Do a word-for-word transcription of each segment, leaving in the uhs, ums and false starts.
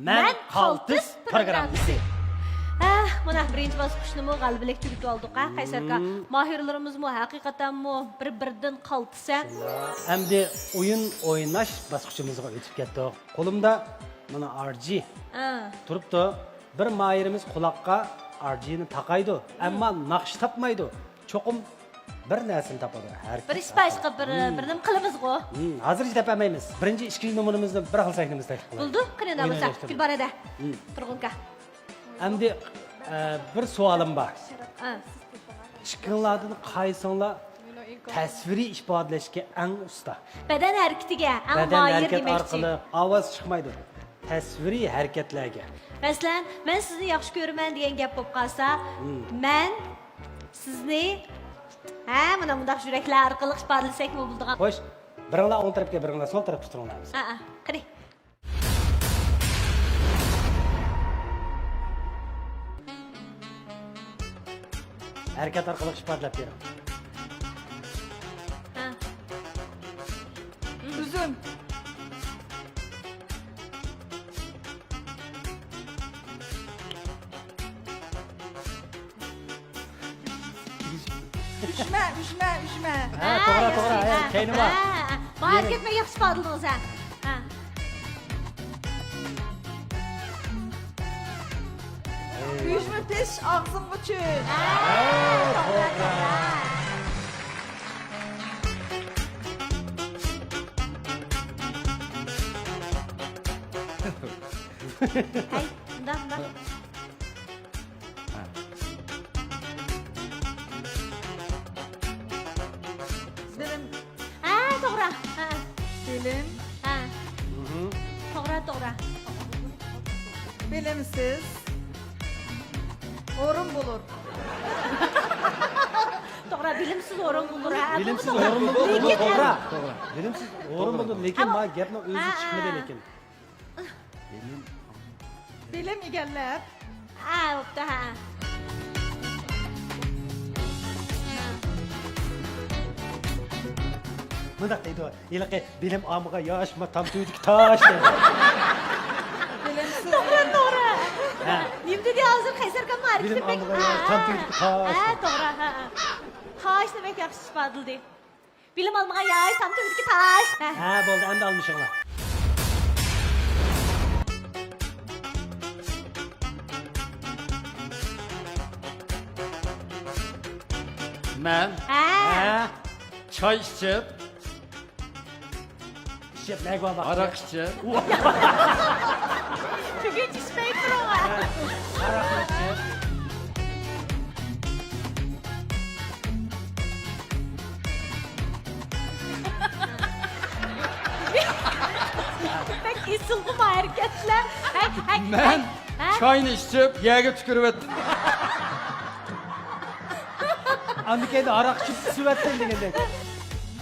مەن قالتىس پروگراممىسى. ھە، مانا بىرىنچى باسقۇچنىمۇ غەلىبىلىك تۈگىتىۋالدۇق ھە، قەيسەر ئاكا. ماھىرلىرىمىزمۇ ھەقىقەتەنمۇ بىر-بىرىدىن قالتىس ھە. ئەمدى ئويۇن ئويناش باسقۇچىمىزغا ئۆتۈپ كەتتۇق. قولۇمدا مانا ئارجى تۇرۇپتۇ. بىر ماھىرىمىز قۇلاققا ئارجىنى تاقايدۇ، ئەمما ناخشا تاپمايدۇ. چوقۇم بىر نەرسىنى تاپىدۇ. ھەرىكەت بىر ئىش بار ئارقىلىق. بىر، بىر نېمە قىلىمىزغۇ. ھازىر ھېچ تېپەلمەيمىز. بىرىنچى، ئىككىنچى نومۇرىمىزنى بىر خىل سەھنىمىزدە تەكلىپ قىلايلى. بولدى، قېنى، ئۇنداق بولسا، كېلىپ بار ھەدە. تۇرغۇنكا. ئەمدى، ئە، بىر سوئالىم بار. ئىككىڭلاردىن قايسىڭلار تەسۋىرىي ئىپادىلەشكە ئەڭ ئۇستا؟ بەدەن ھەرىكىتىگە ئەڭ ماھىر دېمەكچى. بەدەن ھەرىكەت ئارقىلىق ئاۋاز چىقمايدۇ. تەسۋىرىي ھەرىكەتلەرگە. مەسىلەن، مەن سىزنى ياخشى كۆرىمەن دېگەن گەپ بولۇپ قالسا، مەن سىزنى، ھە، مانا مۇنداق يۈرەكلەر ئارقىلىق ئىپادىلىسەكمۇ بولىدىغان. خوش، بىرىڭلار ئوڭ تەرەپكە، بىرىڭلار سول تەرەپكە تۇرۇڭلار. ھە، ھە، قېنى. ھەرىكەت ئارقىلىق ئىپادىلەپ بېرىڭ. ھە. ئۈزۈم. ئۈجمە، ئۈجمە، ئۈجمە. ھە، توغرا، توغرا. ھە، كەينى بار. ھە، ھە. بۇ ھەرىكەتنى ياخشى ئىپادىلىدىڭىز ھە. ھە. ئۈجمە پىش ئاغزىمغا چۈش. ھە، توغرا، توغرا. ھەي، مۇنداق، مۇنداق. بىلىم. ھە، توغرا. ھە. بىلىم. ھە. توغرا، توغرا. بىلىمسىز ئورۇن بولۇر. توغرا، بىلىمسىز ئورۇن بولۇر. ھە، بىلىمسىز ئورۇن بولۇر. لېكىن، توغرا، توغرا. بىلىمسىز ئورۇن بولۇر، لېكىن ھە، ما گەپنىڭ ئۆزى ھە، چىقمىدى ھە. لېكىن. بىلىم. بىلىم ئىگىلەپ. ھە، بوپتۇ، ھە. مۇنداق دەيدۇ، ھېلىقى بىلىم ئالمىغان ياش، ما تام تۈۋىدىكى تاش دەيدۇ. بىلىمسىز. توغرا، توغرا. ھە. نېمە دېدى ھازىر قەيسەر ئاكام؟ بىلىم ئالمىغان ياش، تام تۈۋىدىكى تاش. ھە، توغرا، ھە، ھە. تاشنى بەك ياخشى ئىپادىلىدى. بىلىم ئالمىغان ياش، تام تۈۋىدىكى تاش. ھە. ھە، بولدى، ئەمدى ئالمىشىڭلار. مەن ھە. ھە. چاي ئىچىپ، ئىچىپ، نەگە بار؟ ھاراق ئىچىپ. بۈگۈن ئىچمەي تۇرۇڭ. ھاراق ئىچىپ. بەك ئېسىلغۇ بۇ ھەرىكەتلەر. ھەي، ھەي، مەن ھەي، ھە؟ چاينى ئىچىپ، يەرگە تۈكۈرۈۋەتتىم. ئاندىن كېيىن ھاراق ئىچىپ، سۈۋەتتىن دېگەندەك.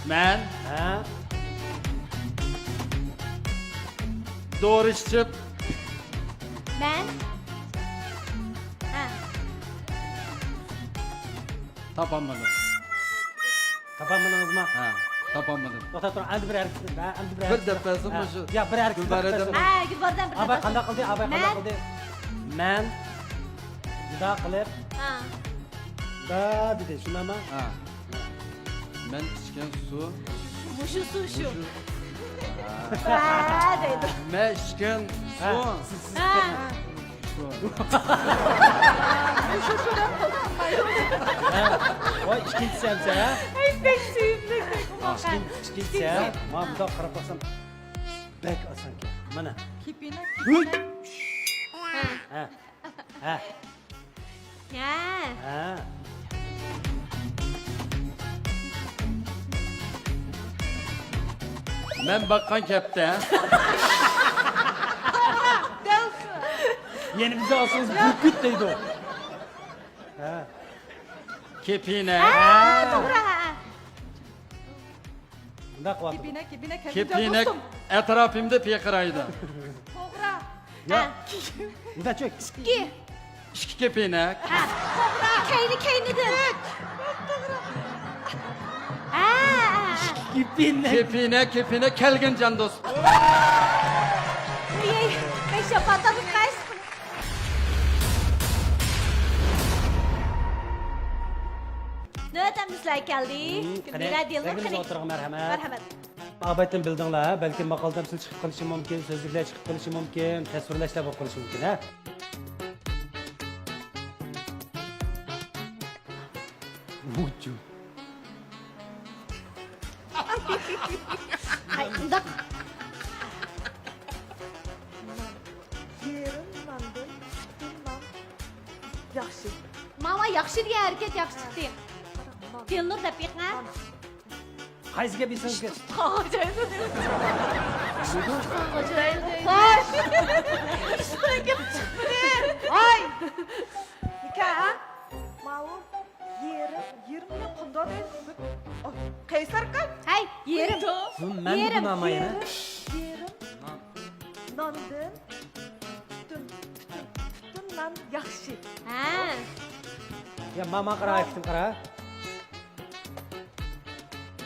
مەن ھە؟ دورا ئىچىپ. مەن ھە. تاپالمىدىم. تاپالمىدىڭىزمۇ؟ ھە، تاپالمىدىم. توختاپ تۇرۇڭ، ئەمدى بىر ھەرىكەت، ئەمدى بىر ھەرىكەت. بىر دەپ بەرسەم، ھە. مۇشۇ ياق، بىر ھەرىكەت. گۈلبارىدىن. ھە، گۈلباردىن بىر ئاباي دەپ قانداق قىلدى؟ ئاباي قانداق قىلدى؟ مەن مۇنداق قىلىپ، ھە. دا دېدى، شۇنداقمۇ؟ ھە. مەن ئىچكەن سۇ. مۇشۇ سۇ شۇ. مۇشۇ. ھە دەيدۇ. مەن ئىچكەن ھە، سۇ. سىز، سىز ھە. سۇ. مۇشۇ سۇ دەپ قىلمايدۇ. ھە. ۋاي، ئىككىنچىسى ئەمسە، ھە؟ ئەي، بەك سۆيۈملۈك، بەك ئىككىن-، ئىككىنچىسى، ھە؟ مانا مۇنداق قاراپ باقسام، بەك ئاسانكەن. مانا. كېپىنەك، ھۈي! كېپىنەك. ھە. ھە. ھە. ھە. مەن باققان كەپتە. يەنە بىزدە ئاساسىي بۈركۈت دەيدۇ. ھە. كېپىنەك. ھە، توغرا، ھە. مۇنداق قىلىۋاتىدۇ. كېپىنەك، كېپىنەك، كېپىنەك دوستۇم. ئەتراپىمدا پىرقىرايدۇ. توغرا. يا. ھە. مۇنداق چۆك. ئىككى. ئىككى كېپىنەك. ھە، توغرا. كەينى، كەينىدىن. ئۈچ. توغرا. ھە، ھە، ھە. كېپىنەك. كېپىنەك، كېپىنەك، كەلگىن جان دوست. ئەي، ئەي، بەك شاپاتاق سىلەر كەلدى. مم، قېنى، گۈلمىرە دىلنىڭ سەھنىمىزگە قېنى. ئولتۇرۇڭ، مەرھەمەت. مەرھەمەت. ئاۋايتىن بىلدىڭلار، بەلكىم ماقال تەمسىل چىقىپ قېلىشى مۇمكىن، سۆزلۈكلەر چىقىپ قېلىشى مۇمكىن، تەسۋىرلەشلەر بولۇپ قېلىشى مۇمكىن، ھە؟ ۋۇجۇ. ئاي، ئۇنداق. يېرىم ناندىن پۈتۈن نان ياخشى. ماۋا ياخشى دېگەن ھەرىكەت ياخشى چىقتى. نان. دىلنۇر دەپ بېقىڭ. نان. قايسى گەپ ئېسىڭىزگە؟ تۇتقانغا جايدۇ. تۇتقانغا جايدۇ. ۋاي! ئىشقىلىپ گەپ چىقمىدى. ۋاي! نىكاھ، ھە؟ ماۋۇ يېرىم، يېرىم قانداق دەيدۇ؟ ئوي، قەيسەر ئاكا. ھەي، يېرىم. بۇ مەن يېرىم. بۇ ناما يەنە. يېرىم، يېرىم ناندىن پۈتۈن، پۈتۈن، پۈتۈن نان ياخشى. ھە. يا، ماما قارا، نان. ئايتىم قارا.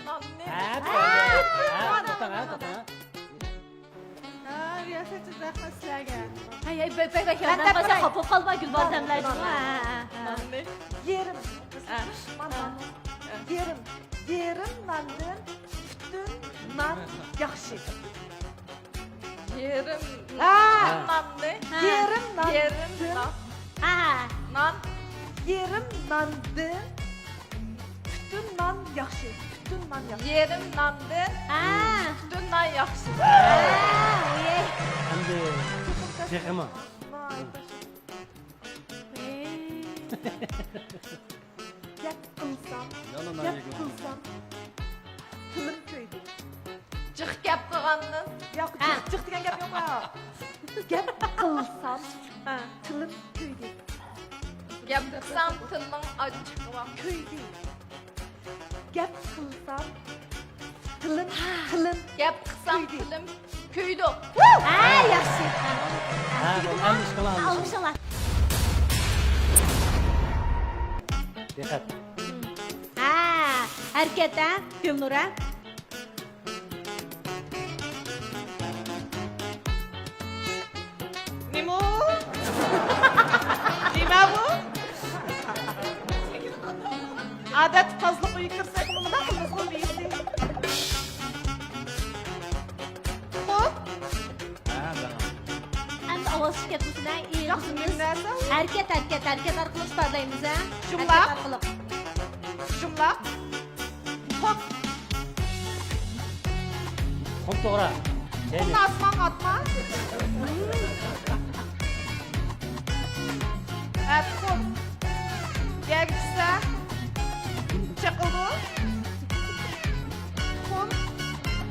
ناننى. ھە، ھە، توختاڭ، ھە، توختاڭ، ھە. ھە، رىياسەتچى، رەھمەت سىلەرگە. ھەي، ھەي، بەك، بەك، بەك، مەن ياردەم دەپ قىلسا بېرەي. خاپا قالما، گۈلبارزەملەر. ھە، ھە، ھە. ناننى. يېرىم. ھە. مانا. ھە. يېرىم. يېرىم ناندىن پۈتۈن نان ياخشى. يېرىم ھە. ناننى. ھە. يېرىم نان. يېرىم نان. ھە. نان. يېرىم ناندىن پۈتۈن نان ياخشى. پۈتۈن نان ياخشى. يېرىم ناندىن ھە. پۈتۈن نان ياخشى. ھە. ئەمدى تېخىمۇ. ۋاي، ھەي. گەپ قىلسام، يالا نان گەپ يېگىن. قىلسام، تىلىم كۆيدى. جىق گەپ قىلغاندىن. ياق، ھە. جىق، جىق دېگەن گەپ يوق، ھە. گەپ قىلسام، ھە. تىلىم كۆيدى. گەپ قىلسام، تىلنىڭ ئاچچىقى بار. كۆيدى. گەپ قىلسام، تىلىم، تىلىم گەپ قىلسام، كۆيدى. تىلىم كۆيدى. ھە، ياخشى. ھە، ھە، ئەمدى ئىشقىلىپ ئالمىشىڭلار. دىققەت. ھە، ھەرىكەت، ھە، گۈلنۇر، ھە. نېمە ئۇ؟ نېمە بۇ؟ ئادەتتە تازىلىق ئۆيگە كىرسەك مۇنداق قىلىمىزغۇ بىيسى. تۇخۇم. ھە، داڭا. ئەمدى ئاۋاز چىقىپ كەتمىسۇن، ھە، ياخشى، ئېغىزىمىز. نېمە نەرسە ئۇ؟ ھەرىكەت، ھەرىكەت، ھەرىكەت ئارقىلىق ئىپادىلەيمىز، ھە؟ جۇملاق. ھەرىكەت ئارقىلىق. جۇملاق. خۇپ. خۇپ توغرا. خۇپنى ئاسمانغا ئاتما. ھە، تۇخۇم. يەرگە چۈشسە، چېقىلىدۇ. تۇخۇم،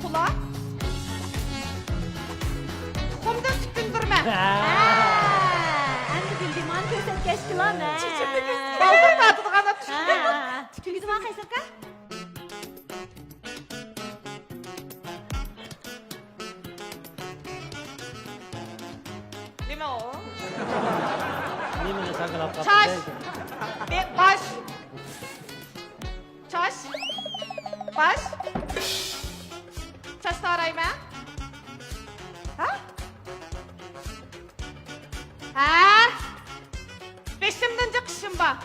قۇلاق. تۇخۇمدىن تۈتۈندۈرمە. ھە. ھە، ئەمدى بىلدىم، مانا كۆرسەتكەچكىلا مەن. چېچىمنى كۆرسەتكەن. بالدۇر تارتىدىغان تۈتۈندۈرمە. ھە. تۈتۈندۈرمە قايسى ئاكا؟ نېمە ئۇ؟ نېمىنى ساقلاپ قاپسىز؟ چاچ. بە-، باش. چاچ. باش. چاچ تارايمەن. ھە؟ ھە؟ بېشىمدىن جىق ئىشىم بار.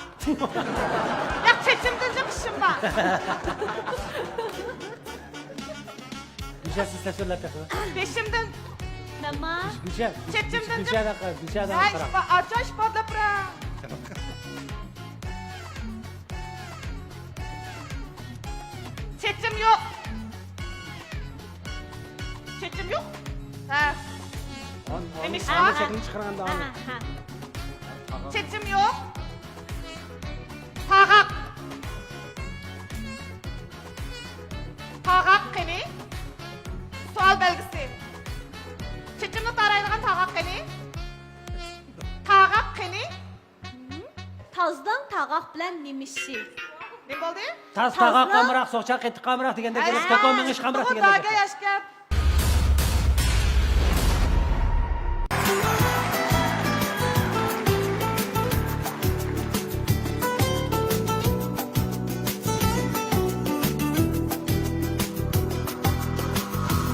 ياق، چېچىمدىن جىق ئىشىم بار. گۈلشەن، سىز تەسۋىرلەپ بېقىڭ. بېشىمدىن. مەنما. گۈلشەن، چېچىمدىن جىق. گۈلشەن، گۈلشەن، ھە، قاراڭ. ئىپا-، ئاچا ئىپادىلەپ بېرە. چېچىم يوق. چېچىم يوق. ھە. نېمە ئىش بار؟ چېچىمنى چىقىرغاندا. ھە، ھە. چېچىم يوق. تاغاق. تاغاق قېنى؟ سوئال بەلگىسى. چېچىمنى تارايدىغان تاغاق قېنى؟ تاغاق قېنى؟ تازنىڭ تاغاق بىلەن نېمە ئىشى؟ نېمە بولدى؟ تاز تاغاققا ئامراق، سوقچاق قېتىققا ئامراق دېگەندەك گەپ. كاكا مېڭىشقا ئامراق دېگەندەك گەپ.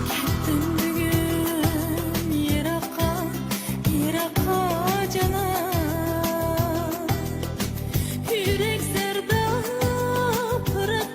كەتتىڭ بۈگۈن يىراققا، يىراققا جانان. يۈرەك زەرداب، پۇرات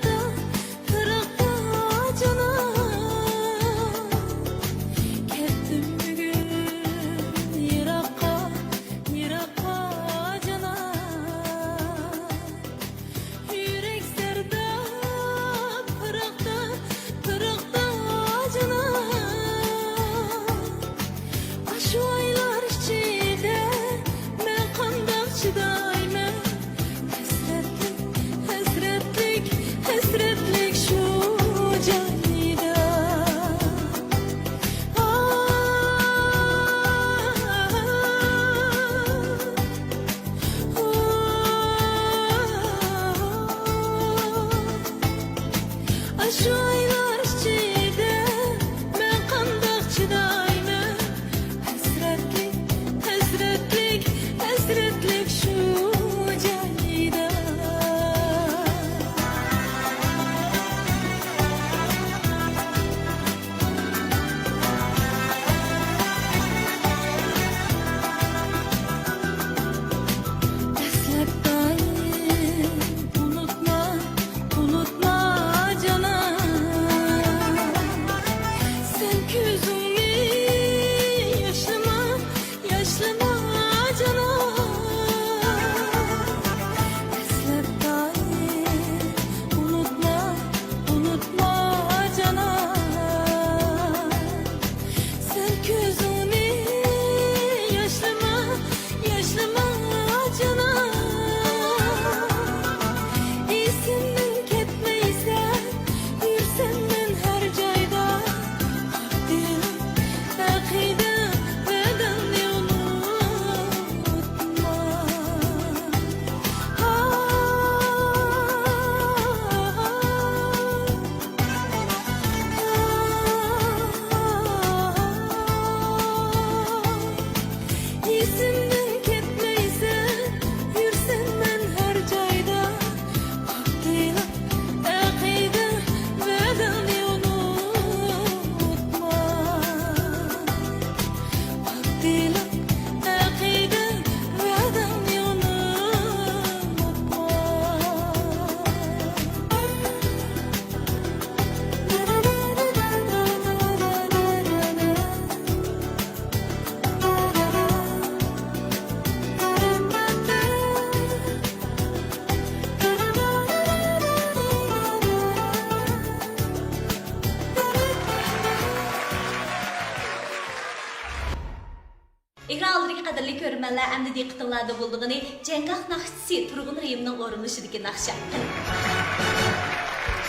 ئېكران ئالدىدىكى قەدىرلىك كۆرۈرمەنلەر، ئەمدى دىققىتىڭلاردا بولىدىغىنى جەڭگاھ ناخشىسى، تۇرغۇن رەھىمنىڭ ئورۇنلىشىدىكى ناخشا.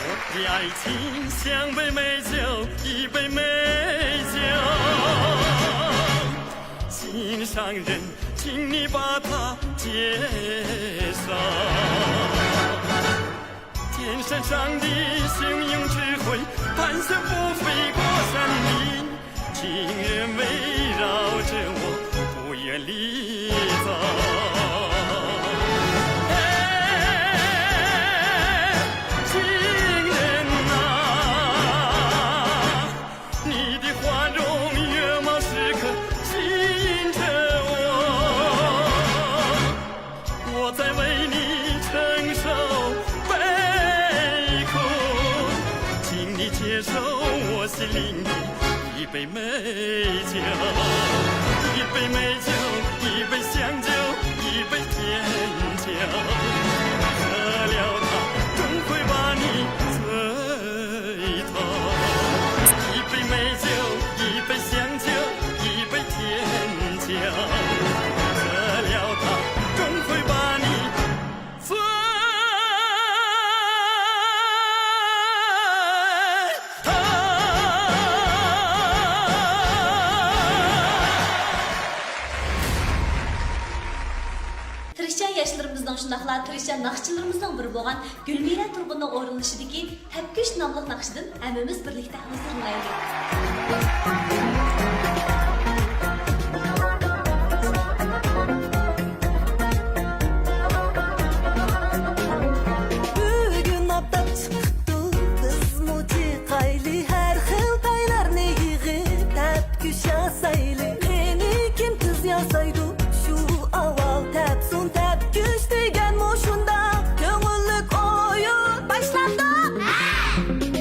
我的爱情像杯美酒，一杯美酒，心上人，请你把它接受。天山上的雄鹰只会盘旋，不飞过山顶。 情人围绕着我，不愿离走。哎，情人啊，你的花容月貌时刻吸引着我。 我在为你承受悲苦，请你接受我心灵的一杯美酒，一杯美酒，一杯香酒，一杯甜酒，喝了它，终会把你醉 一杯美酒，一杯香酒，一杯甜酒，喝了它，终会把你醉透。 تىرىشچان ياشلىرىمىزنىڭ، شۇنداقلا تىرىشچان ناخشىچىلىرىمىزنىڭ بىرى بولغان گۈلمىرە تۇرغۇننىڭ ئورۇنلىشىدىكى تەپكۈش ناملىق ناخشىدىن ھەممىمىز بىرلىكتە ھۇزۇرلىنايلى. بۈگۈن ئاپتاپ چىقىپتۇ، بىزمۇ چىقايلى، ھەر خىل پايلارنى يىغىپ، تەپكۈش ياسايلى. قېنى كىم تېز ياسايدۇ، شۇ ئاۋۋال تەپسۇن. تەپكۈش دېگەنمۇ شۇنداق كۆڭۈللۈك ئويۇن. باشلاندۇق!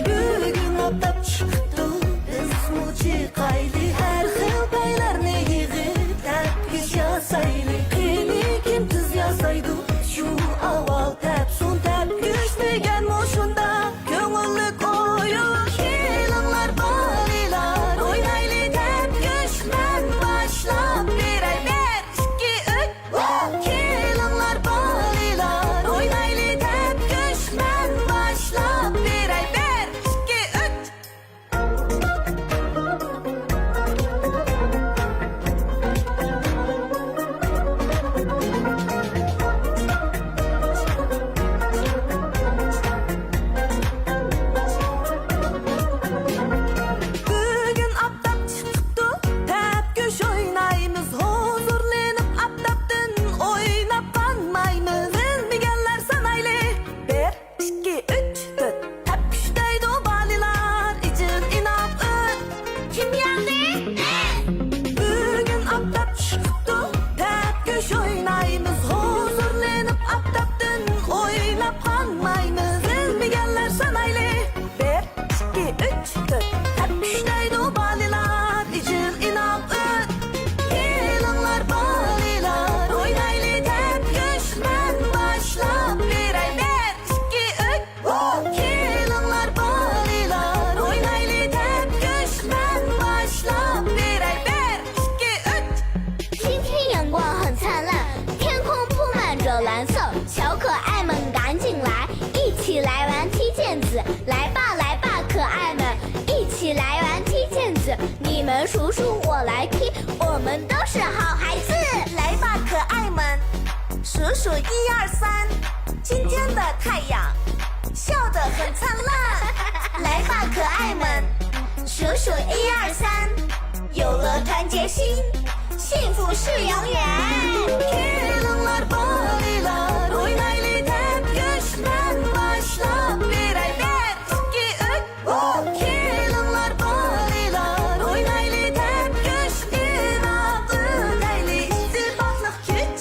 بۈگۈن ئاپتاپ چىقىپتۇ، بىزمۇ چىقايلى، ھەر خىل پايلارنى يىغىپ، تەپكۈش ياسايلى. قېنى كىم تېز ياسايدۇ، شۇ ئاۋۋال تەپسۇن. تەپكۈش دېگەنمۇ شۇنداق كۆڭۈللۈك ئويۇن. كېلىڭلار بالىلار، ئوينايلى تەپكۈش، مەن باشلاپ بېرەي. بىر، ئىككى، ئۈچ. كېلىڭلار بالىلار، ئوينايلى تەپكۈش، مەن باشلاپ بېرەي. بىر، ئىككى، ئۈچ. بۈگۈن ئاپتاپ چىقىپتۇ، تەپكۈش ئوينايمىز، ھۇزۇرلىنىپ ئاپتاپتىن ئويناپ قالمايمىز. بىلمىگەنلەر سانايلى، بىر، ئىككى، ئۈچ، تۆت. تەپكۈش دەيدۇ بالىلار، ئىجىل ئىناق ئۆت. كىم يەڭدى؟ بىز! بۈگۈن ئاپتاپ چىقىپتۇ، تەپكۈش ئوينايمىز، ھۇزۇرلىنىپ ئاپتاپتىن ئويناپ قالمايمىز. بىلمىگەنلەر سانايلى، بىر، ئىككى، ئۈچ، تۆت. تەپكۈش دەيدۇ بالىلار، ئىجىل ئىناق ئۆت. كېلىڭلار بالىلار، ئوينايلى تەپكۈش، مەن باشلاپ بېرەي. بىر، ئىككى، ئۈچ. كېلىڭلار بالىلار، ئوينايلى تەپكۈش، مەن باشلاپ بېرەي. بىر، ئىككى، ئۈچ. 今天阳光很灿烂，天空布满着蓝色，小可爱们赶紧来，一起来玩踢毽子，来吧来吧，可爱们，一起来玩踢毽子。你们数数，我来踢，我们都是好孩子。来吧，可爱们，数数一二三，今天的太阳笑得很灿烂。来吧，可爱们，数数一二三，有了团结心，幸福是永远。كېلىڭلار بالىلار، ئوينايلى تەپكۈش، مەن باشلاپ بېرەي. بىر، ئىككى، ئۈچ. كېلىڭلار بالىلار، ئوينايلى تەپكۈش، ئىناق ئۆتەيلى، ئىتتىپاقلىق كۈچ.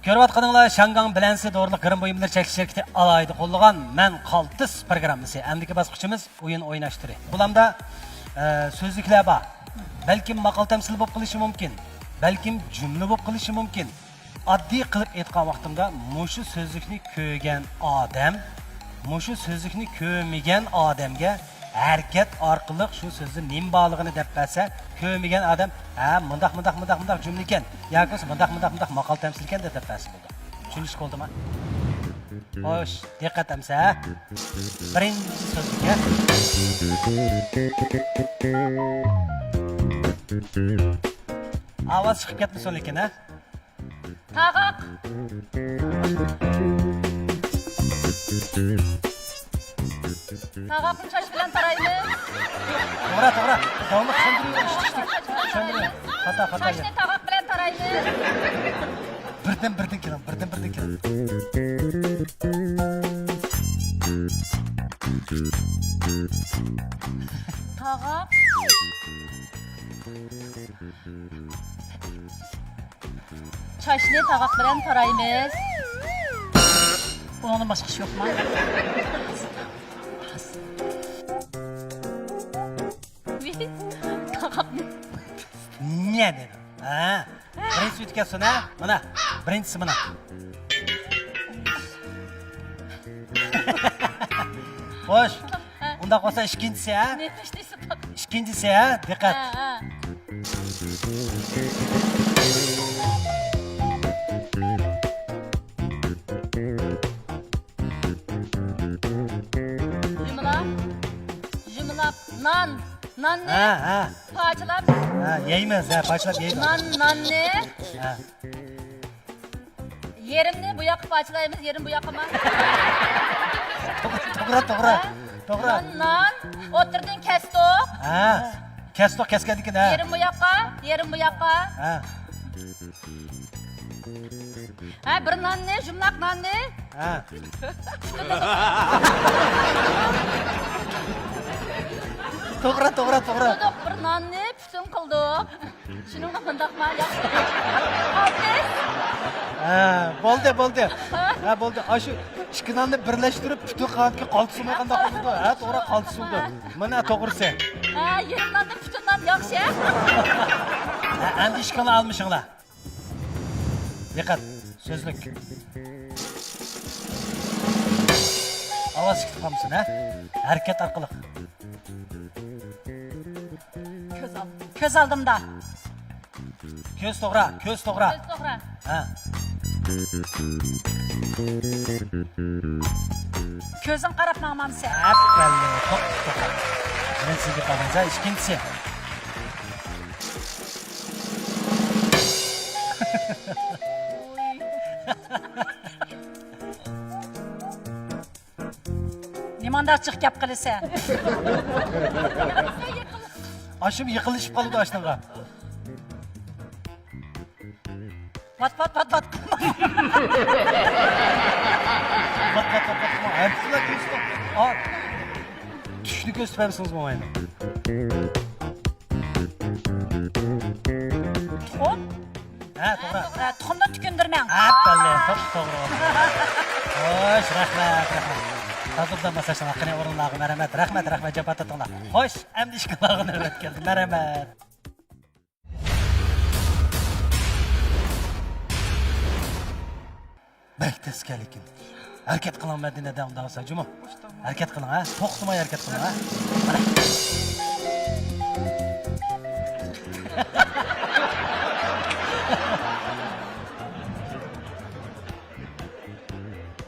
كۆرۈۋاتقىنىڭلار شياڭگاڭ بىلەنسى دورىلىق گىرىم بۇيۇملىرى چەكلىك شىركىتى ئالاھىدە قوللىغان مەن قالتىس پروگراممىسى. ئەمدىكى باسقۇچىمىز ئويۇن ئويناش تۈرى. بۇلامدا، ئە، سۆزلۈكلەر بار. بەلكىم ماقال تەمسىل بولۇپ قېلىشى مۇمكىن. بەلكىم جۈملە بولۇپ قېلىشى مۇمكىن. ئاددىي قىلىپ ئېيتقان ۋاقتىمدا مۇشۇ سۆزلۈكنى كۆرگەن ئادەم، مۇشۇ سۆزلۈكنى كۆرمىگەن ئادەمگە ھەرىكەت ئارقىلىق شۇ سۆزدە نېمە بارلىقىنى دەپ بەرسە، كۆرمىگەن ئادەم، ھە، مۇنداق، مۇنداق، مۇنداق، مۇنداق جۈملە ئىكەن، ياكى بولمىسا مۇنداق، مۇنداق، مۇنداق ماقال تەمسىل ئىكەن دەپ، دەپ بەرسە بولىدۇ. چۈشىنىشكە بولدىما؟ خوش، دىققەت ئەمسە. بىرىنچى سۆزلۈككە. ئاۋاز چىقىپ كەتمىسۇن لېكىن، ھە؟ تاغاق. تاغاقنى چاچ بىلەن تارايمىز. توغرا، توغرا. داۋاملىق چۈشەندۈرۈۋېرىڭ، ئىشتىك، ئىشتىك. چۈشەندۈرۈۋېرىڭ. خاتا، خاتا. چاچنى تاغاق بىلەن تارايمىز. بىردىن، بىردىن كېلىڭ، بىردىن، بىردىن كېلىڭ. تاغاق. چاچنى تاغاق بىلەن تارايمىز. ئۇنىڭدىن باشقا ئىش يوقما؟ تاغاقنى. نېمە دېدىڭ؟ ھە؟ بىرىنچىسى ئۆتۈپ كەتسۇن، ھە؟ مانا، بىرىنچىسى مانا. خوش. ئۇنداق بولسا ئىككىنچىسى، ھە؟ نېمە ئىشلەيسىز؟ ئىككىنچىسى، ھە؟ دىققەت. ھە، ھە. يۇمىلاپ، يۇمىلاپ، نان، ناننى ھە، ھە. پارچىلاپ. ھە، يەيمىز، ھە، پارچىلاپ يەيمىز. نان، ناننى. ھە. يېرىمنى بۇ ياققا پارچىلايمىز، يېرىم بۇ ياققىما؟ توغرا، توغرا، ھە؟ توغرا. نان، نان، ئوتتۇرىدىن كەستۇق. ھە، كەستۇق، كەسكەندىكىن، ھە. يېرىم بۇ ياققا، يېرىم بۇ ياققا. ھە. ھە، بىر ناننى، يۇمىلاق ناننى. ھە. توغرا، توغرا، توغرا. بىر ناننى پۈتۈن قىلدۇق. شۇنىڭغا مۇنداقما؟ ياخشى. قالتىس. ھە، بولدى، بولدى. ھە، بولدى. ئاشۇ ئىككى ناننى بىرلەشتۈرۈپ، پۈتۈن قالتىسقا قالتىس بولمايدىغان بولىدۇ. ھە، توغرا، قالتىس بولىدۇ. مانا توغرىسى. ھە، يېرىم ناندىن پۈتۈن نان ياخشى. ھە، ئەمدى ئىككىڭلار ئالمىشىڭلار. دىققەت، سۆزلۈك. ئاۋاز چىقىپ قالمىسۇن، ھە؟ ھەرىكەت ئارقىلىق. كۆز ئال-، كۆز ئالدىمدا. كۆز توغرا، كۆز توغرا. كۆز توغرا. ھە. كۆزۈڭ قاراپ ماڭمامسەن. ئەپەللى، توختى، توختى. بىرىنچىسىگە قارىسا، ئىككىنچىسى. نېمانداق جىق گەپ قىلىسەن؟ ئاشۇم يېقىنلىشىپ قالىدۇ ئاشنىڭغا. پات، پات، پات، پات. پات، پات، پات، پات. ھەرگىزلا كۆرسىتىڭ. ئا، چۈشنى كۆرسىتىپ بەرمىسىڭىز بولمايدۇ. تۇخۇم؟ ھە، توغرا. ھە، تۇخۇمدىن تۈكۈندۈرمەڭ. ئەپەللى، توپ توغرا. خوش، رەھمەت، رەھمەت. تازا ئوبدان ماسلاشتىڭلار. قېنى ئورۇنلارغا مەرھەمەت. رەھمەت، رەھمەت، جاپا تارتتىڭلار. خوش، ئەمدى ئىككىلارغا نۆۋەت كەلدى. مەرھەمەت. بەك تەسكە لېكىن. ھەرىكەت قىلىڭ مەدىنە دەڭ داۋسا جۇمۇ. ھەرىكەت قىلىڭ ھە. توختىماي ھەرىكەت قىلىڭ ھە. مانا.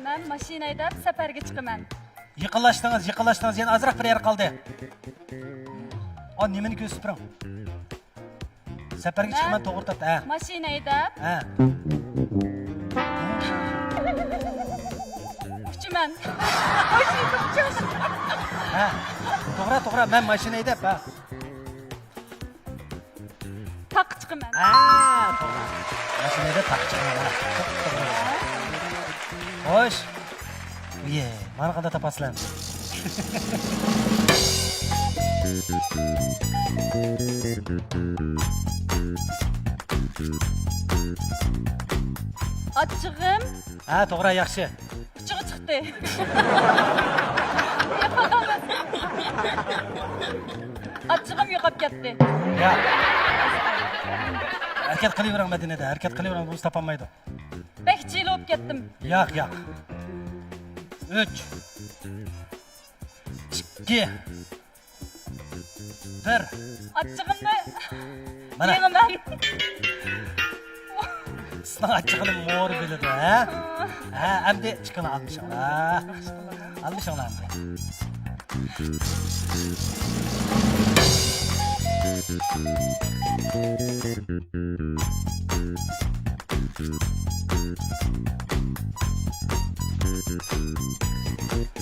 مەن ماشىنا ھەيدەپ سەپەرگە چىقىمەن. يېقىنلاشتىڭىز، يېقىنلاشتىڭىز، يەنە ئازراق بىر يەر قالدى. ئا، نېمىنى كۆرسىتىپ بېرىڭ. سەپەرگە چىقىمەن، توغرا تاپتى، ھە. ماشىنا ھەيدەپ. ھە. ئۇچىمەن. ھە. توغرا، توغرا، مەن ماشىنا ھەيدەپ، ھە. تاغقا چىقىمەن. ھە، توغرا. ماشىنا ھەيدەپ تاغقا چىقىمەن، ھە. توغرا. خوش. ئىيە، مانا قانداق تاپاسىلەر. ئاچچىقىم. ھە، توغرا، ياخشى. ئۇچىغا چىقتى. ئاچچىقىم يوقاپ كەتتى. يا. ھەرىكەت قىلىۋېرىڭ مەدىنەدە، ھەرىكەت قىلىۋېرىڭ، بولمىسا تاپالمايدۇ. بەك چىلە بولۇپ كەتتىم. ياق، ياق. ئۈچ. ئىككى. بىر. ئاچچىقىمنى مانا. يېڭىمەن. سىزنىڭ ئاچچىقىنى مورا بىلىدۇ، ھە؟ ھە، ئەمدى ئىككىڭلار ئالمىشىڭلار. ئالمىشىڭلار ئەمدى.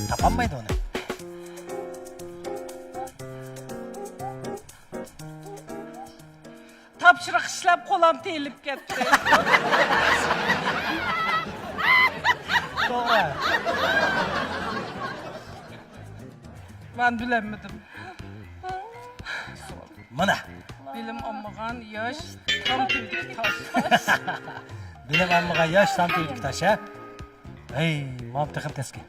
تاپالمايدۇ ئۇنى. تاپشۇرۇق ئىشلەپ قولام تېيىلىپ كەتتى. توغرا. مەن بىلەلمىدىم. مانا. بىلىم ئالمىغان ياش تام تۈۋىدىكى تاش. بىلىم ئالمىغان ياش تام تۈۋىدىكى تاش، ھە؟ ھەي، ماۋۇ تېخىمۇ تەسكە.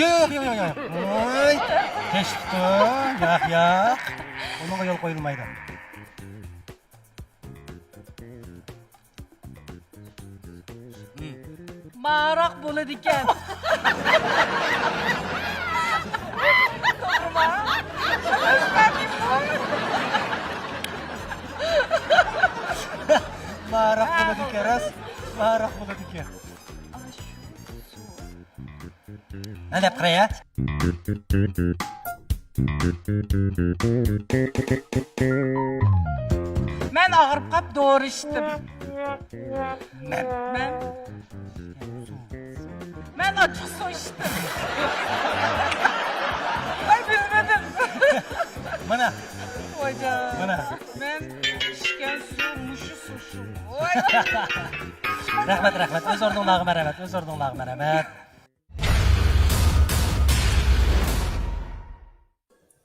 ياق، ياق، ياق، ياق. ۋاي، تەشتۇ، ياق، ياق. ئۇنىڭغا يول قويۇلمايدۇ. ماراق بولىدىكەن. توغرىما؟ ماراق بولىدىكەن، راست. ماراق بولىدىكەن. مەن دەپ قاراي، ھە؟ مەن ئاغرىپ قاپ دورا ئىچتىم. مەن. مەن. مەن ئاچچىق سۇ ئىچتىم. ۋاي، بىلمىدىم. مانا. ۋايجان. مانا. مەن ئىچكەن سۇ مۇشۇ سۇ شۇ. ۋاي. رەھمەت، رەھمەت. ئۆز ئورنۇڭلارغا مەرھەمەت، ئۆز ئورنۇڭلارغا مەرھەمەت.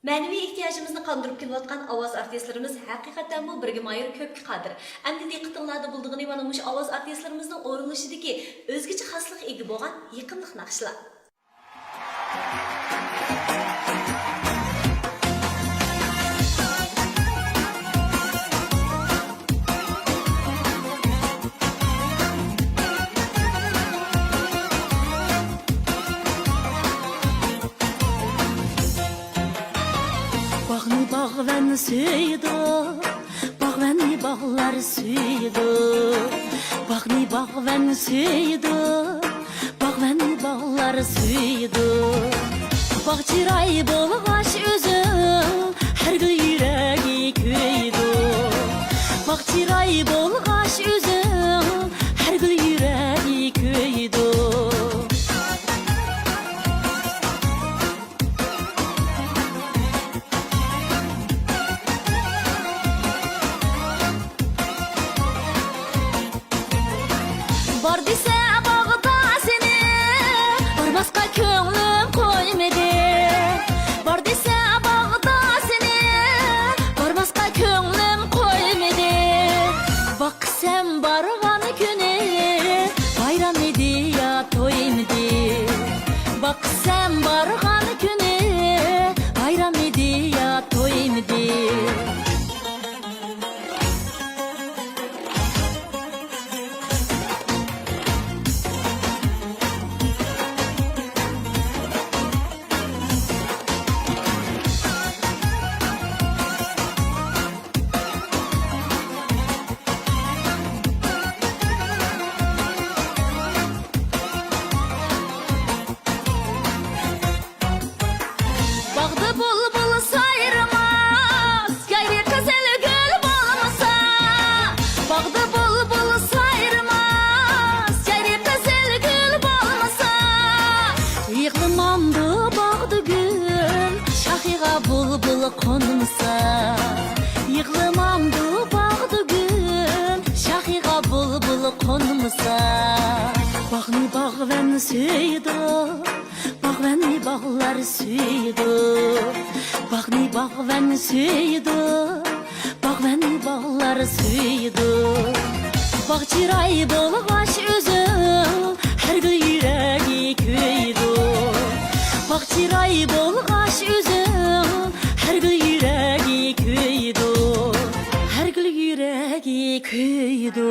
مەنىۋى ئېھتىياجىمىزنى قاندۇرۇپ كېلىۋاتقان ئاۋاز ئارتىسلىرىمىز ھەقىقەتەنمۇ بىرگە مايىل، كۆپكە قادىر. ئەمدى دىققىتىڭلاردا بولىدىغىنى مانا مۇشۇ ئاۋاز ئارتىسلىرىمىزنىڭ ئورۇنلىشىدىكى ئۆزگىچە خاسلىققا ئىگە بولغان يېقىملىق ناخشىلار. باغنى باغۋەن سۆيىدۇ، باغۋەننى باغلار سۆيىدۇ. باغنى باغۋەن سۆيىدۇ، باغۋەننى باغلار سۆيىدۇ. باغ چىراي بولغاچ ئۆزۈڭ، ھەر گۈل يۈرەكى كۆيىدۇ. باغ چىراي بولغاچ ئۆزۈڭ، ھەر گۈل يۈرەكى كۆيىدۇ. بار دېسە باغدا سېنى، بارماسقا كۆڭلۈم قويمىدى. بار دېسە باغدا سېنى، بارماسقا كۆڭلۈم قويمىدى. باقسام بارغان كۈنى، بايرام ئىدى يا تويمىدى. باقسام بارغان كۈنى، بايرام ئىدى يا تويمىدى. باغدا بۇلبۇل سايرىماس، يايرى قىزىل گۈل بولمىسا. باغدا بۇلبۇل سايرىماس، يايرى قىزىل گۈل بولمىسا. يىغلىمامدۇ باغدا گۈل، شاخىغا بۇلبۇل قونمىسا. يىغلىمامدۇ باغدا گۈل، شاخىغا بۇلبۇل قونمىسا. باغنى باغۋەن سۆيىدۇ، باغۋەننى باغلار سۆيىدۇ. باغنى باغۋەن سۆيىدۇ، باغۋەننى باغلار سۆيىدۇ. باغ چىراي بولغاچ ئۆزۈڭ، ھەر گۈل يۈرەكى كۆيىدۇ. باغ چىراي بولغاچ ئۆزۈڭ، ھەر گۈل يۈرەكى كۆيىدۇ. ھەر گۈل يۈرەكى كۆيىدۇ.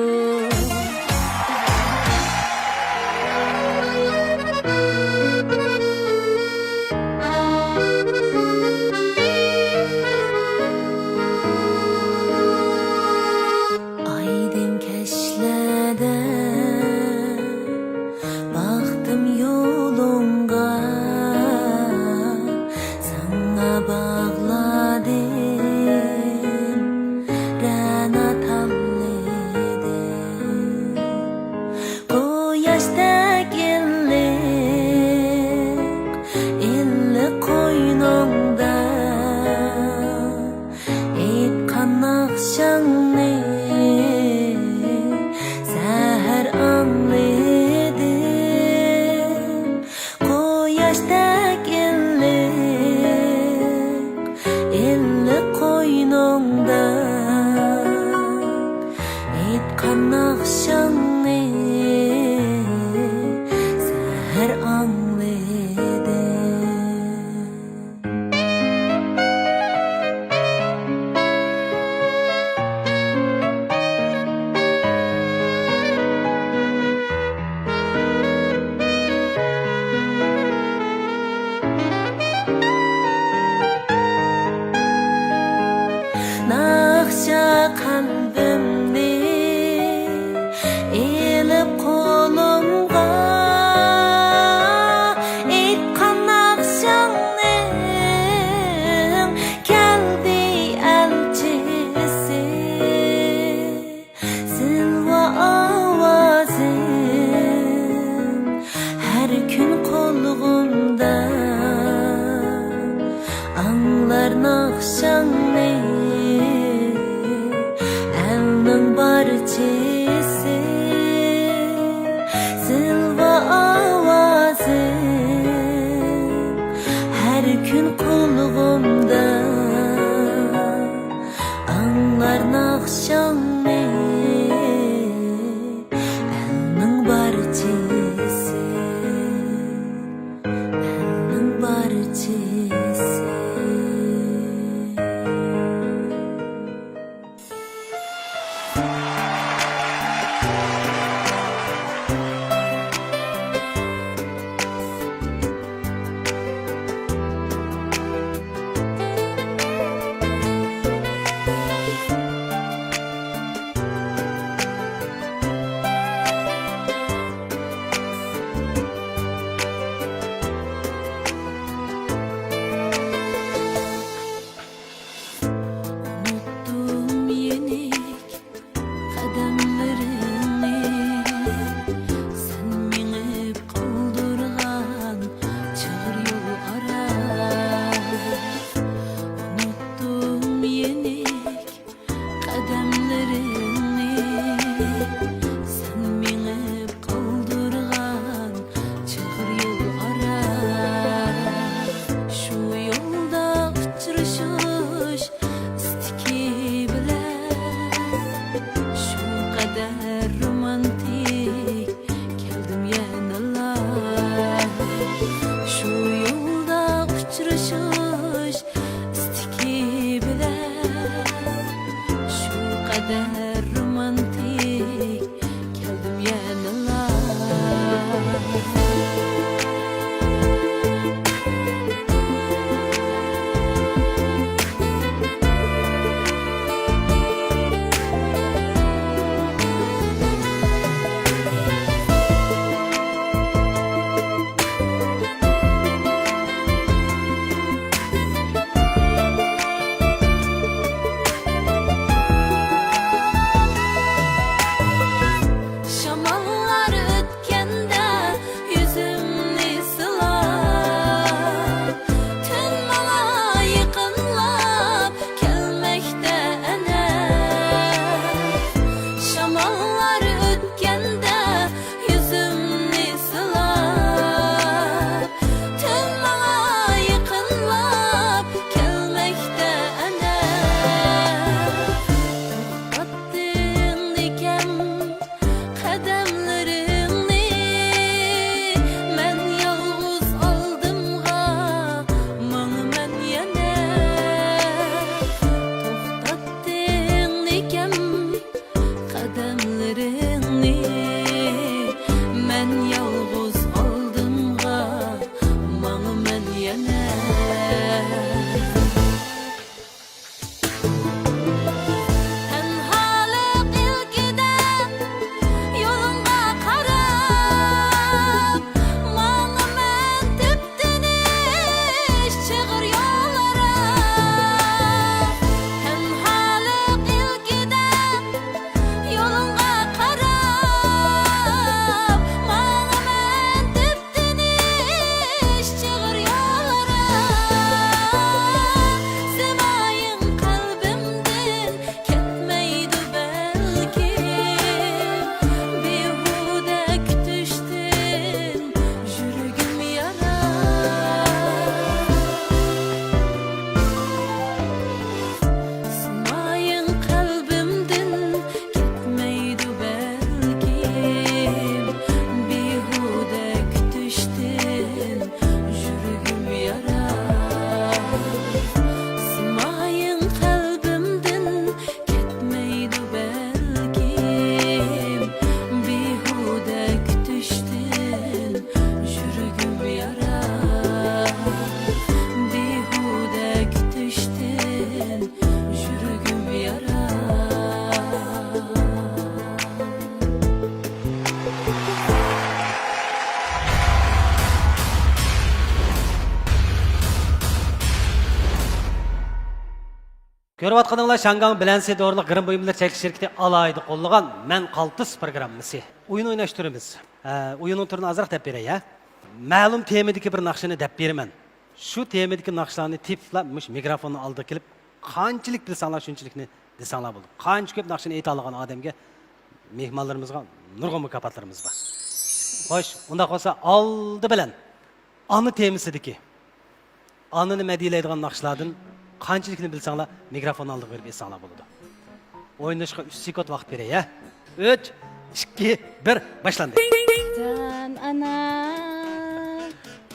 ناخشاڭنى ئەلنىڭ بارچىسى، زىلۋا ئاۋازىڭ ھەر كۈن قۇلىقىمدا ئاڭلار ناخشاڭنى. ئەلنىڭ بارچىسى، ئەلنىڭ بارچىسى. ئۇنتۇم يېنىك قەدەملىرىڭنى، سەن مېڭىپ قالدۇرغان چىغىر يول ئارا. ئۇنتۇم يېنىك قەدەملىرىڭنى، سەن مېڭىپ قالدۇرغان چىغىر يول ئارا. شۇ يولدا ئۇچرىشىش ئىستىكى بىلەن، شۇ قەدەر رومانتىك كەلدىم يەنىلا. شۇ يولدا ئۇچرىشىش ئىستىكى بىلەن، شۇ قەدەر رومانتىك كەلدىم يەنىلا. شاماللار ئۆتكەندە يۈزۈمنى سىلاپ، تۈن ماڭا يېقىنلاپ كەلمەكتە ئەنە. شاماللار ئۆتكەندە يۈزۈمنى سىلاپ، تۈن ماڭا يېقىنلاپ كەلمەكتە ئەنە. توختاتتىڭ نېكەم قەدەملىرىڭنى، مەن يالغۇز ئالدىمغا ماڭىمەن يەنە. توختاتتىڭ نېكەم قەدەملىرىڭنى، مەن يالغۇز ئالدىمغا ماڭىمەن يەنە. تەنھالىق ئىلكىدە يولۇڭغا قاراپ ماڭىمەن دەپ تىنىش چىغىر يوللارا. تەنھالىق ئىلكىدە يولۇڭغا قاراپ ماڭىمەن دەپ تىنىش چىغىر يوللارا. سىمايىڭ قەلبىمدىن كەتمەيدۇ بەلكىم، بىھۇدە كۈتۈشتىن يۈرىكىم يارا. سىمايىڭ قەلبىمدىن كەتمەيدۇ بەلكىم، بىھۇدە كۈتۈشتىن يۈرىكىم يارا. سىمايىڭ قەلبىمدىن كەتمەيدۇ بەلكىم، بىھۇدە كۈتۈشتىن يۈرىكىم يارا. بىھۇدە كۈتۈشتىن يۈرىكىم يارا. كۆرۈۋاتقىنىڭلار شياڭگاڭ بىلەنسى دورىلىق گىرىم بۇيۇملىرى چەكلىك شىركىتى ئالاھىدە قوللىغان مەن قالتىس پروگراممىسى. ئويۇن ئويناشتۇرىمىز. ئە، ئويۇننىڭ تۈرىنى ئازراق دەپ بېرەي، ھە؟ مەلۇم تېمىدىكى بىر ناخشىنى دەپ بېرىمەن. شۇ تېمىدىكى ناخشىلارنى تېپىپلا مۇشۇ مىكروفوننىڭ ئالدىغا كېلىپ، قانچىلىك بىلسەڭلار شۇنچىلىكنى دېسەڭلار بولىدۇ. قانچە كۆپ ناخشىنى ئېيتالىغان ئادەمگە، مېھمانلىرىمىزغا نۇرغۇن مۇكاپاتلىرىمىز بار. خوش، ئۇنداق بولسا ئالدى بىلەن ئانا تېمىسىدىكى، ئانىنى مەدھىيەلەيدىغان ناخشىلاردىن قانچىلىكنى بىلسەڭلار مىكروفون ئالدىغا بېرىپ ئېيتساڭلار بولىدۇ. ئوينىشقا ئۈچ سېكۇنت ۋاقىت بېرەي، ھە؟ ئۈچ، ئىككى، بىر، باشلاندى. جان ئانا،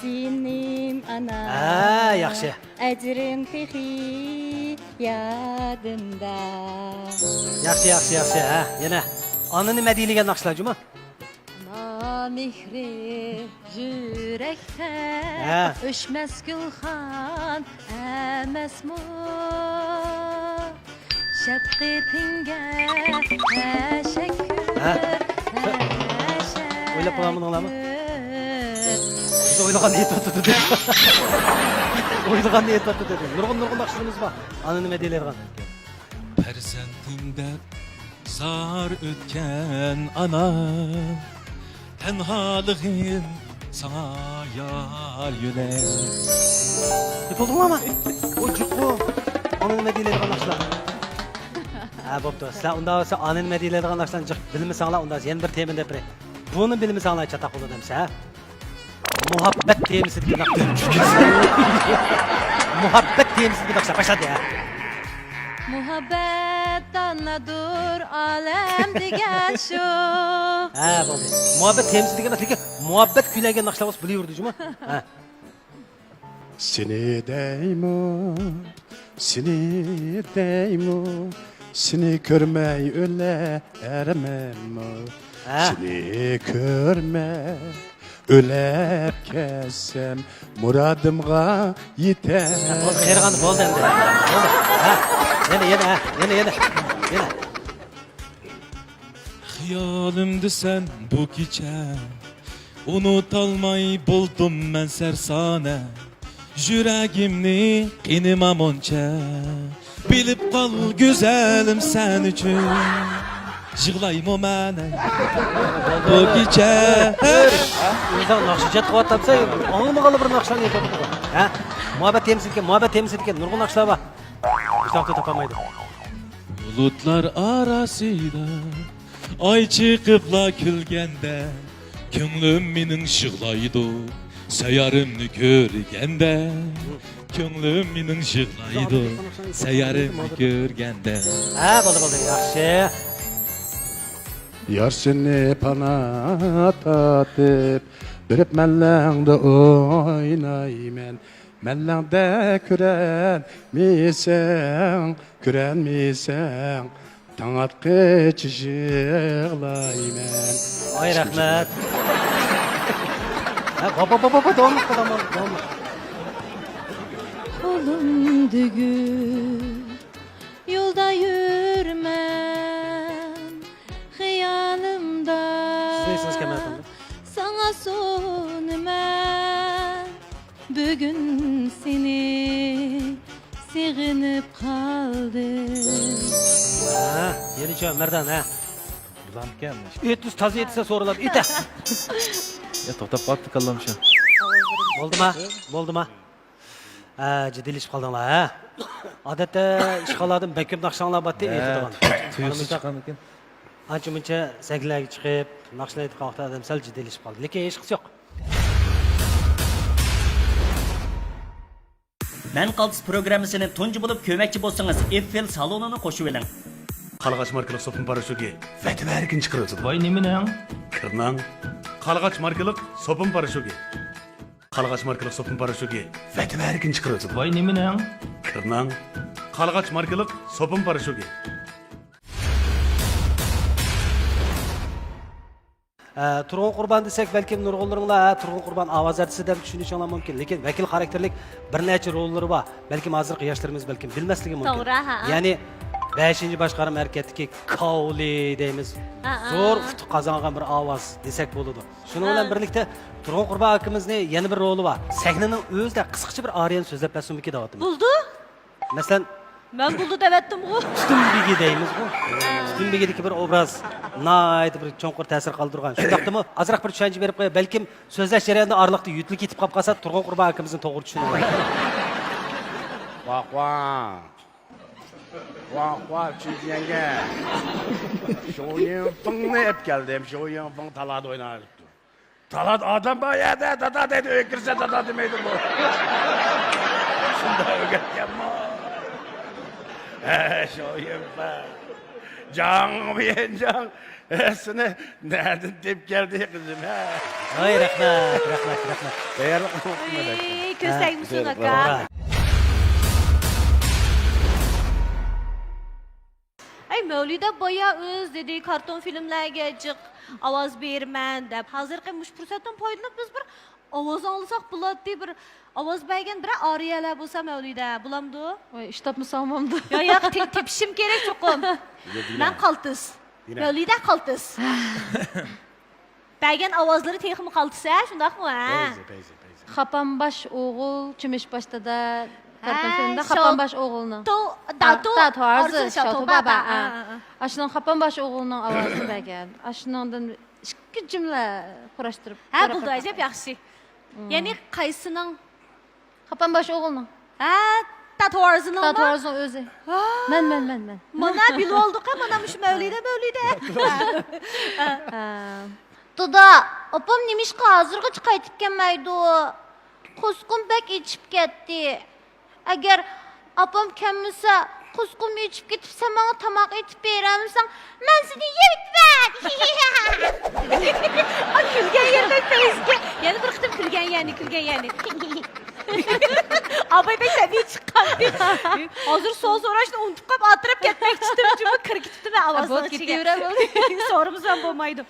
جېنىم ئانا. ھە، ياخشى. ئەجرىم تېخى يادىمدا. ياخشى، ياخشى، ياخشى، ھە. يەنە ئانىنى مەدھىيەلىگەن ناخشىلار جۇمۇ. ئانا مېھرى يۈرەكتە ھە. ئۆچمەس گۈلخان ئەمەسمۇ؟ شەپقىتىڭگە تەشەككۈر، ھە؟ تەشەككۈر. ئويلاپ قالغانمىدىڭلارمۇ؟ بىز ئويلىغاننى ئېيتىۋاتىدۇ دېدى. ئويلىغاننى ئېيتىۋاتىدۇ دېدى. نۇرغۇن، نۇرغۇن ناخشىلىرىمىز بار. ئانىنى مەدھىيەلەيدىغان. پەرزەنتىڭ دەپ زار ئۆتكەن ئانا، تەنھالىقىم ساڭا يار يۆلەي. دەپ بولدۇڭلارمۇ؟ ئۇ جۇققۇ. ئانىنى مەدھىيەلەيدىغان ناخشىلار. ھە، بوپتۇ. سىلەر ئۇنداق بولسا ئانىنى مەدھىيەلەيدىغان ناخشىلارنى جىق بىلمىسەڭلار، ئۇنداق يەنە بىر تېمىنى دەپ بېرەي. بۇنى بىلمىسەڭلار چاتاق بولىدۇ دەمسە، ھە؟ مۇھەببەت تېمىسىدىكى ناخشا. مۇھەببەت تېمىسىدىكى ناخشا باشلاندى، ھە. مۇھەببەت دانادۇر ئالەم دېگەن شۇ. ھە، بولدى. مۇھەببەت تېمىسىدىكى ئەمەس، لېكىن مۇھەببەت كۈيلەنگەن ناخشىلار بولسا بىلىۋېرىدۇ جۇمۇ. ھە. سېنى دەيمۇ، سېنى دەيمۇ، سېنى كۆرمەي ئۆلەرمەنمۇ؟ ھە. سېنى كۆرمەي ئۆلۈپ كەتسەم، مۇرادىمغا يېتەر. ھە، بولدى، قېرىغاندا بولدى ئەمدى. بولدى. ھە. يەنە، يەنە، ھە. يەنە، يەنە. يەنە. خىيالىمدا سەن بۇ كېچە، ئۇنتۇالماي بولدۇم مەن سەرسانە. يۈرىكىمنى قىينىما مۇنچە، بىلىپ قال گۈزەلىم سەن ئۈچۈن، يىغلايمۇ مەن بۇ كېچە. ئۆزۈڭ ناخشا ئىجاد قىلىۋاتامسەن، ئاڭلىمىغانلا بىر ناخشىلارنى ئېيتىۋاتىدىغۇ. ھە؟ مۇھەببەت تېمىسىدىكى، مۇھەببەت تېمىسىدىكى نۇرغۇن ناخشىلار بار. بىز ۋاقىتتا تاپالمايدۇ. بۇلۇتلار ئارىسىدا ئاي چىقىپلا كۈلگەندە، كۆڭلۈم مېنىڭ يىغلايدۇ سەييارەمنى كۆرگەندە. كۆڭلۈم مېنىڭ يىغلايدۇ سەييارەمنى كۆرگەندە. ھە، بولدى، بولدى، ياخشى. يار سېنى پانا تارتىپ، بېرىپ مەللەڭدە ئوينايمەن. مەللەڭدە كۆرەلمىسەڭ، كۆرەلمىسەڭ، تاڭ ئاتقىچە يىغلايمەن. ۋاي، رەھمەت. ھە، ۋاپا، ۋاپا، ۋاپا، داۋاملىق، داۋاملىق، داۋاملىق. قولۇم دۈگۈل، يولدا يۈرمەن، خىيالىمدا سىزنى ئېسىڭىز كەلمەيۋاتامدۇ؟ ساڭا سۇنىمەن. بۈگۈن سېنى سېغىنىپ قالدىم. ھە، يەنىچۇ، مەردان، ھە. بۇلامكەن. ئېيتسا تازا ئېيتسا سورىلىدۇ. ئېيتە. يا، توختاپ قاپتۇ كاللام شۇ. بولدىما؟ بولدىما؟ ھە، جىددىيلىشىپ قالدىڭلار، ھە؟ ئادەتتە ئىشخانىلاردىن بەك كۆپ ناخشاڭلار بارتى، ھە، ئېيتىدىغان. تۇيۇقسىز چىققانمىكىن؟ ئانچە-مۇنچە سەھنىلەرگە چىقىپ، ناخشىلار ئېيتقان ۋاقىتتا ئادەم سەل جىددىيلىشىپ قالدى. لېكىن ھېچقىسى يوق. مەن قالتىس پروگراممىسىنى تۇنجى بولۇپ كۆرمەكچى بولسىڭىز، ئېففېل سالونىنى قوشۇۋېلىڭ. قارلىغاچ ماركىلىق سوپۇن پاراشوكى ۋەتە بەرگىنى چىقىرىۋېتىدۇ. ۋاي، نېمىنىڭ؟ كىرنىڭ. قارلىغاچ ماركىلىق سوپۇن پاراشوكى. قارلىغاچ ماركىلىق سوپۇن پاراشوكى ۋەتە بەرگىنى چىقىرىۋېتىدۇ. ۋاي، نېمىنىڭ؟ كىرنىڭ. قارلىغاچ ماركىلىق سوپۇن پاراشوكى. ئە، تۇرغۇن قۇربان دېسەك، بەلكىم نۇرغۇنلىرىڭلار، ھە، تۇرغۇن قۇربان ئاۋاز ئارتىسى دەپ چۈشىنىشىڭلار مۇمكىن. لېكىن ۋەكىل خاراكتېرلىك بىر نەچچە روللىرى بار. بەلكىم ھازىرقى ياشلىرىمىز بەلكىم بىلمەسلىكى مۇمكىن. توغرا، ھە. يەنى بەشىنچى باشقارما ھەرىكەتتىكى كاۋلى دەيمىز. ھە، ھە. زور ئۇتۇق قازانغان بىر ئاۋاز دېسەك بولىدۇ. شۇنىڭ بىلەن ھە. بىرلىكتە تۇرغۇن قۇربان ئاكىمىزنى يەنە بىر رولى بار. سەھنىنىڭ ئۆزىدە قىسقىچە بىر ئارىيەنى سۆزلەپ بەرسىمىكىن دەۋاتىمەن. بولدى. مەسىلەن، مەن بولدى دەۋەتتىمغۇ. تۈتۈن بېگى دەيمىزغۇ. تۈتۈن بېگىدىكى بىر ئوبراز ناھايىتى بىر چوڭقۇر تەسىر قالدۇرغان. شۇنداقتىمۇ؟ ئازراق بىر چۈشەنچە بېرىپ قوياي. بەلكىم سۆزلەش جەريانىدا ئارىلىقتا يۈتۈلۈك كېتىپ قاپ قالسا، تۇرغۇن قۇربان ئاكىمىزنى توغرا چۈشىنىدۇ. ۋاھ، ۋاھ. ۋاھ، ۋاھ، چۈنجيەنگە. شويىنفېڭنى ئېلىپ كەلدىم. شويىنفېڭ تالادا ئويناۋېرىپتۇ. تالادا ئادەم بار يەردە دادا دەيدۇ، ئۆيگە كىرسە دادا دېمەيدۇ بۇ. شۇنداق ئۆگەتكەنمۇ؟ ھە، شويىنفېڭ. جاڭ ۋيەنجاڭ. ھە، سېنى نەدىن تېپىپ كەلدى، قىزىم، ھە؟ ۋاي، رەھمەت، رەھمەت، رەھمەت. تەييارلىق قىلماپتىمەن. ئەي، كۆز تەگمىسۇن، ھە، ئاكا. توغرا. ئەي، مەۋلىدە بايا ئۆزى دېدى، كارتون فىلىملەرگە جىق ئاۋاز بېرىمەن دەپ. ھازىرقى مۇشۇ پۇرسەتتىن پايدىلىنىپ بىز بىر ئاۋاز ئاڭلىساق بولاتتى، بىر ئاۋاز بەرگەن بىرەر ئارىيەلەر بولسا مەۋلىدە، بولامدۇ؟ ۋاي، ئىش تاپمىسام بولامدۇ؟ يا، ياق، تېپىشىم كېرەك چوقۇم. مەن قالتىس. مەۋلىدە قالتىس. بەرگەن ئاۋازلىرى تېخىمۇ قالتىس، ھە؟ شۇنداقمۇ، ھە؟ پەيزى، پەيزى، پەيزى. خاپام باش ئوغۇل، چۆمۈچ باش دادا، ھە، كارتون فىلىمدا خاپام باش ئوغۇلنىڭ. شاۋتو، داتو، تارتو، ئارزۇ، ئارزۇ، شاۋتو، شاۋتو، بابا، بابا. ھە، ھە، ھە. ئاشۇنىڭ خاپام باش ئوغلىنىڭ ئاۋازىنى بەرگەن. ئاشۇنىڭدىن ئىككى جۈملە قۇراشتۇرۇپ. ھە، بولدى، ئەجەب ياخشى. يەنى قايسىنىڭ؟ خاپام باش ئوغلىنىڭ. ھە، تاتۇ ئارزۇنىڭمۇ؟ تاتۇ ئارزۇنىڭ ئۆزى. ھە. مەن، مەن، مەن، مەن. مانا بىلىۋالدۇق، ھە، مانا مۇشۇ مەۋلىدە، مەۋلىدە. ھە. دادا، ئاپام نېمىشقا ھازىرغىچە قايتىپ كەلمەيدۇ؟ قورسىقىم بەك ئېچىپ كەتتى. ئەگەر ئاپام كەلمىسە، قورسىقىم ئېچىپ كېتىپ، سەن ماڭا تاماق ئېتىپ بېرەلمىسەڭ، مەن سېنى يەۋېتىمەن. ئا، كۈلگەن يېرىدە پەيزىگە. يەنە بىر قېتىم كۈلگەن يەنى، كۈلگەن يەنى. ئاباي بەك تەبىئىي چىققانتى. ھازىر سوئال سوراشنى ئۇنتۇپ قاپ، ئالدىراپ كەتمەكچىدىم، جۇمۇ كىرىپ كېتىپتىمەن ئاۋازنىڭ ئىچىگە. سورىمىسام بولمايدۇ.